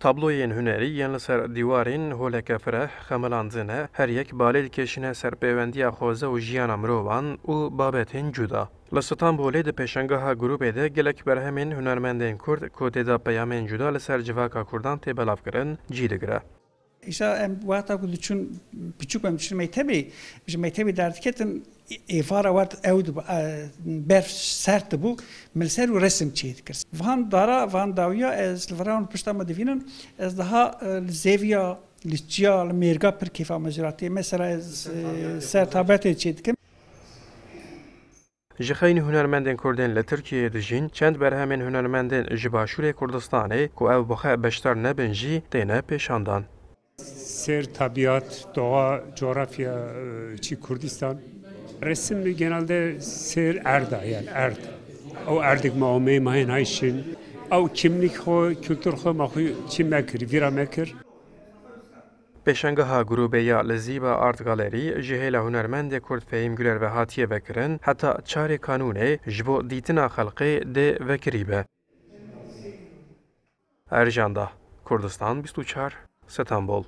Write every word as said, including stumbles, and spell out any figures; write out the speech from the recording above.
Tabloyên hunerî yên li ser dîwarên holeke fireh xemilandine, her yek balê dikêşine ser pêwendiya xweze û jiyana mirovan û babetên cuda. Li Stenbolê di pêşangeha grûbê de gelek berhemên hunermendên Kurd ku tê de peyamên cuda li ser civaka Kurdan tê belavkirin, cî digire. Îşte em wexta ku diçûn, piçûk em diçûn mektebê, ji mektebê derdiketin, êvara we ew dibû, e, berf sert dibû, min li ser û resim çêdikir. Van dara, van dawiya ez li vir an pişta me divînin, ez daha, e, li zêviya, li çiya, li mêrga pir kêfa me jê re tê. Mesela ez, e, ser tabletê çêdikim. Ji xeynî hunermendên Kurdên li Tirkiyeyê dijîn, çend berhemên hunermendên ji Başûrê Kurdistanê ku ew bi xwe beşdar nebin jî têne pêşandan. Sêr, tabiat, doğa, coğrafya, e, çi Kurdistan. Resim genelde sêr erd e, yani erd. Ew erdik ma omê, ma hên hay şin. Ew kimlik xwe, kültür xwe ma xwe çi mekir, vîra mekir. Pêşangeha grûbê ya li Zîba Art Gallery ji hêla hunermendê Kurd Fehîm Güler ve hatiye vekirin, heta çarê kanûnê ji bo dîtina xelkê dê vekirî be. Ercan Dah, Kurdistan bîst û çar, Stenbol.